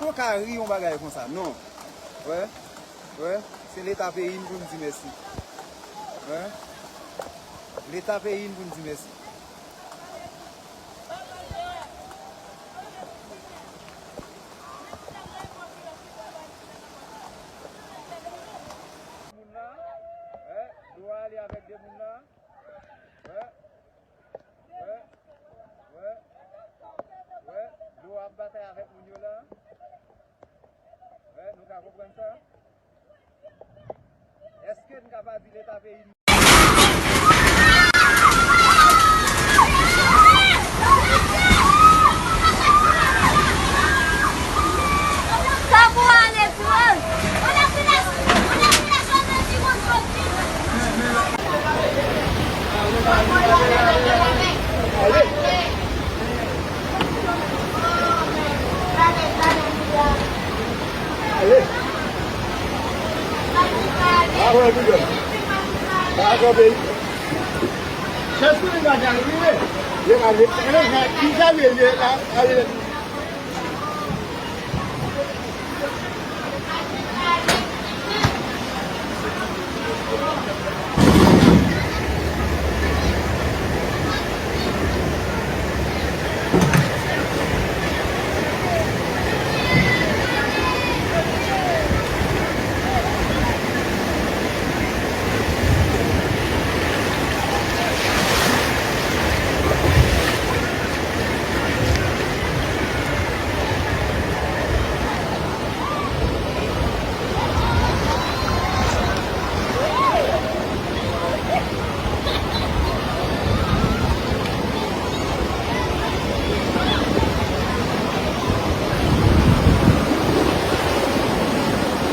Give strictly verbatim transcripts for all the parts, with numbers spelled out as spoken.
Yo ka ri yon bagay konsa, non. Wè, wè, se Leta peyi n pou n di mèsi. Wè, Leta peyi n pou n di mèsi. Moun nan, wè, dlo a ale avèk de moun nan. Wè, wè, wè, wè, dlo a ap batay avèk moun yo la. Wè, nou ka konprann sa. Èske n ka pa di Leta peyi n?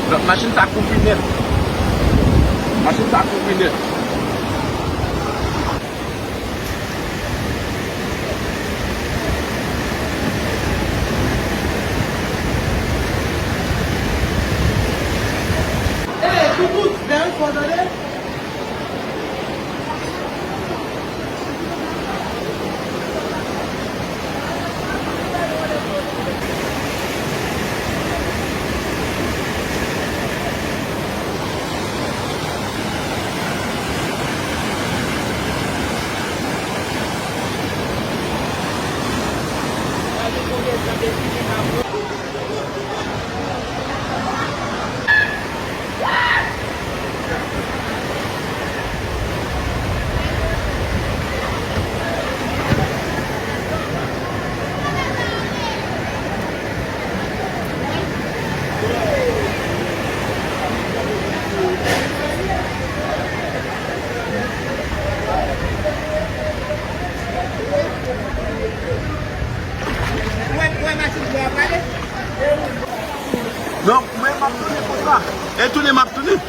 Donk, machin sa kouvri nèt. Machin sa kouvri nèt. Donk, mwen, m ap tounen konsa. E tounen, m ap tounen.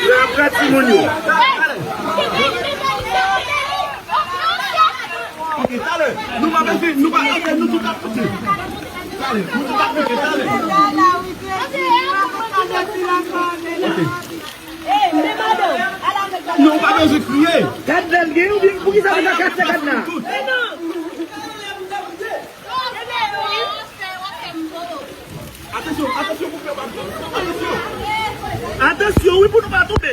Yo ap pran timoun yo. Ok, talè. Nou pa bezwen, nou pa, ok, nou tout ap koute. Talè, nou tout ap koute, talè. Ok. Non, ou pa bezwen kriye. Gad lè l gen, ou byen, poukisa ou nan kat se gad la? Atansyon, atansyon pou fè w ap tonbe. Atansyon. Atansyon, wi, pou nou pa tonbe.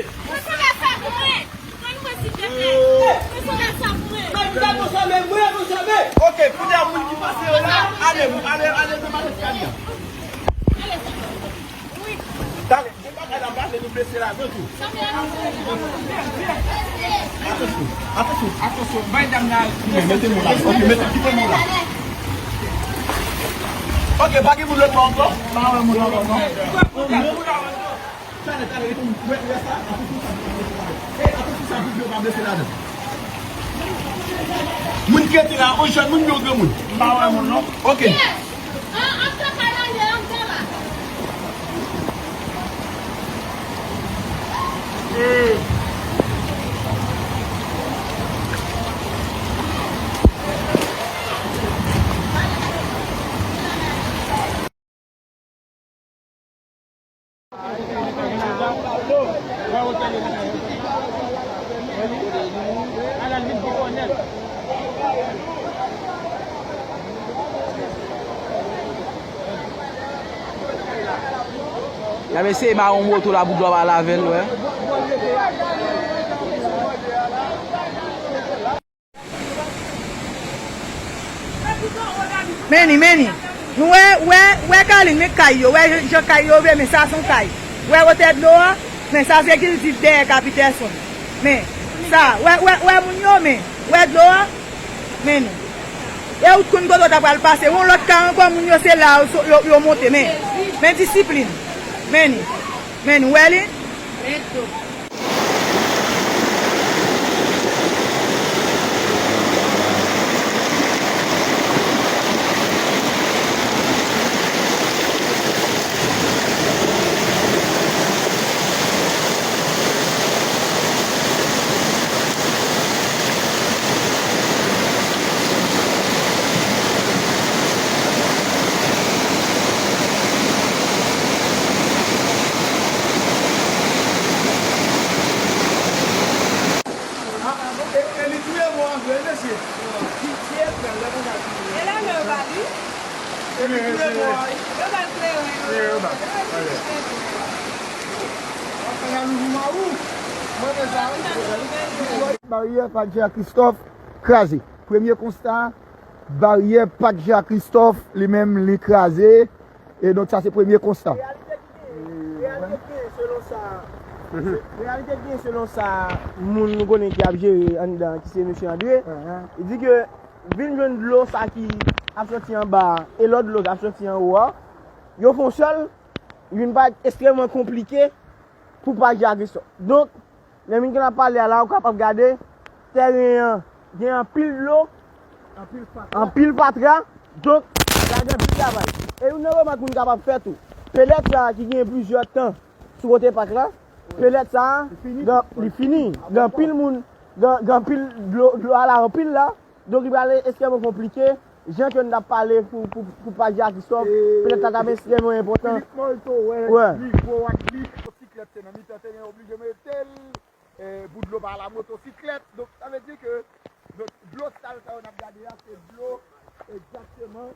Ok, kounye a moun ki pase yo la, ale, ale, ale nan malet kay la. Talè. Gen bagay la, bagay nou blese ladan tou. Atansyon, atansyon, atansyon, bay dam nan. Mete mwen la. Ok, mete, kite mwen la. Ok, pa gen moun lòt bò ankò? Pa wè moun lòt bò, non. Talè, talè, e pou wè, wè sa, atansyon sa. E, atansyon sa, pou yo pa blese ladan. Moun ki rete la, yon jèn moun, yon granmoun? Pa wè moun, non. Ok. An, an fè kay la ye, an fè la. Y ap eseye ba yon moto la pou dlo pa lave l, wè. Men ni, men ni. Nou wè, wè, wè Kalin, men kay yo, wè jan kay yo vre, men sa se yon kay. Wè wotè dlo a, men sa se kilti dèyè Kapitèson. Men sa, wè, wè, wè moun yo, men, wè dlo a, men ni. E ou t konn kote w ta pral pase, yon lòt kay ankò, moun yo se la yo, yo, yo monte, men, men disiplin. Men ni, men ni, wè li? E, e li touye mò a vre, mesye. Ki, ki etranj, lè konsa ki touye. E la men yo ba li. E li touye mò a. Yo ba l kleren, yo. Yo ba l. Yo ba l kleren. An, an, an, Louvou Mawou. Mwen, men sa, wi. Baryè Padjè Christophe kraze. Premye konsta, baryè Padjè Christophe, li menm, li kraze. E donk, sa se premye konsta. Reyalite ki genyen, reyalite ki genyen selon sa, reyalite ki genyen selon sa moun nou konnen ki ap jere anndan, ki se mesye André, li di ke vin jwenn dlo sa ki ap soti anba a e lòt dlo k ap soti anwo a, yo fè yon sèl, vin parèt ekstrèmman konplike pou Padjè Christophe. Donk, lè moun ki ap pale a la, ou kapab gade tèren an gen anpil dlo, anpil fatra, donk, sa gen anpil travay. E youn nan remak moun kapab fè tou, pelèt sa a ki gen plizyè tan sou kote pak la, pelèt sa a, li fini. Gen anpil moun, gen, gen anpil dlo, dlo a la anpil la, donk li pral ekstrèmman konplike. Jan ke n t ap pale pou, pou, pou Padjè Christophe, pelèt la t ap ekstrèmman enpòtan. Philippe Molto, wè, nivo a li, motosiklèt te nan mitan teren, oblije mete l, e, bout dlo pa la motosiklèt. Donk, sa vle di ke, donk, dlo sal sa yo n ap gade a, se dlo egzakteman,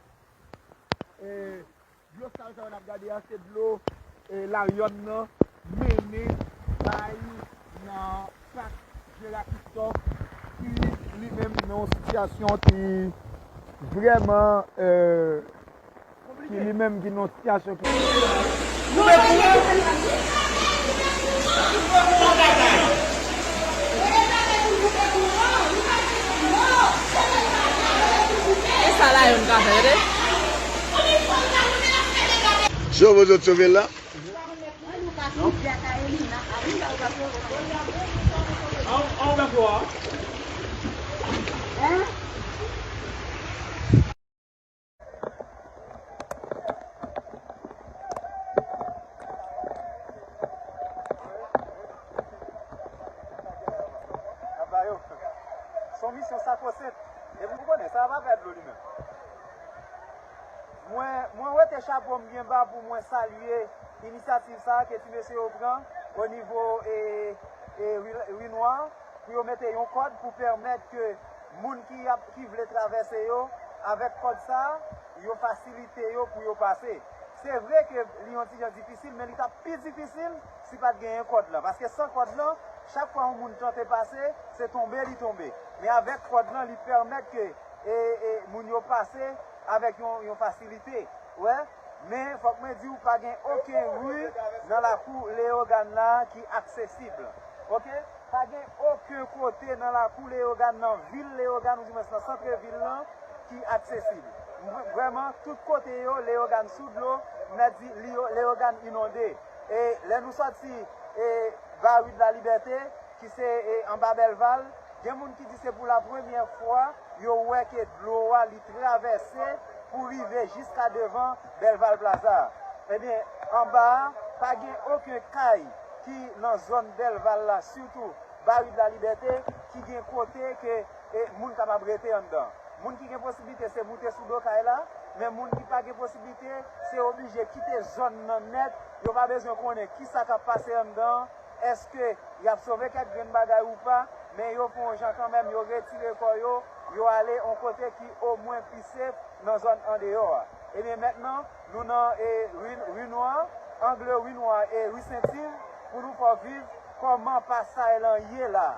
e, dlo sal sa yo n ap gade a, se dlo, e, Laryòn nan mennen bay nan pak Jera Christophe, ki li menm nan yon sitiyasyon ki vrèman, e, ki li menm ki nan yon sitiyasyon ki. E sa la yo m ka fè, tande? Sove zòt sove la. Aba yo. Se yon misyon sakrosent. Epi ou konnen, sa pa pèd dlo li menm. Mwen, mwen wete chapo m byen ba pou mwen salye inisyativ sa a ke ti mesye yo pran o nivo, e, e, Ri, Ri Nwa, pou yo mete yon kòd pou pèmèt ke moun ki ap, ki vle travèse yo, avèk kòd sa a, yo fasilite yo pou yo pase. Se vre ke li yon ti jan difisil, men li t ap pi difisil si pa t genyen kòd lan. Paske san kòd lan, chak fwa yon moun tante pase, se tonbe li tonbe. Men avèk kòd lan, li pèmèt ke, e, e, moun yo pase avèk yon, yon fasilite. Wè, men fòk mwen di w, pa gen okenn ri nan lakou Leyogàn la ki aksesib. Oke? Pa gen okenn kote nan lakou Leyogàn, nan vil Leyogàn, oudimwens nan sant vil lan, ki aksesib. Vre-, vrèman, tout kote yo, Leyogàn sou dlo, m mèt di, Leyo-, Leyogàn inonde. E lè nou sòti, e, ba Ri de la Libète, ki se, e, anba Bèlval, gen moun ki di se pou lapremyè fwa yo wè ke dlo a li travèse pou rive jiska devan Bèlval Plaza. Ebyen, anba a, pa gen okenn kay ki nan zòn Dèlval la, sitou Barid Lalibète, ki gen kote ke e, moun kapab rete anndan. Moun ki gen posiblite se moute sou do kay la, men moun ki pa gen posiblite se oblije kite zòn nan nèt. Yo pa bezwen konnen ki sa k ap pase anndan, èske y ap sove kèk grenn bagay ou pa, men yo fè yon jan kanmenm, yo retire kò yo, yo ale yon kote ki omwen pi sef nan zòn andeyò a. Ebyen mentnan, nou nan e, ri, ri Nwa, angle ri Nwa e ri Sentiv, pou nou fè w viv kòman pasay lan ye la.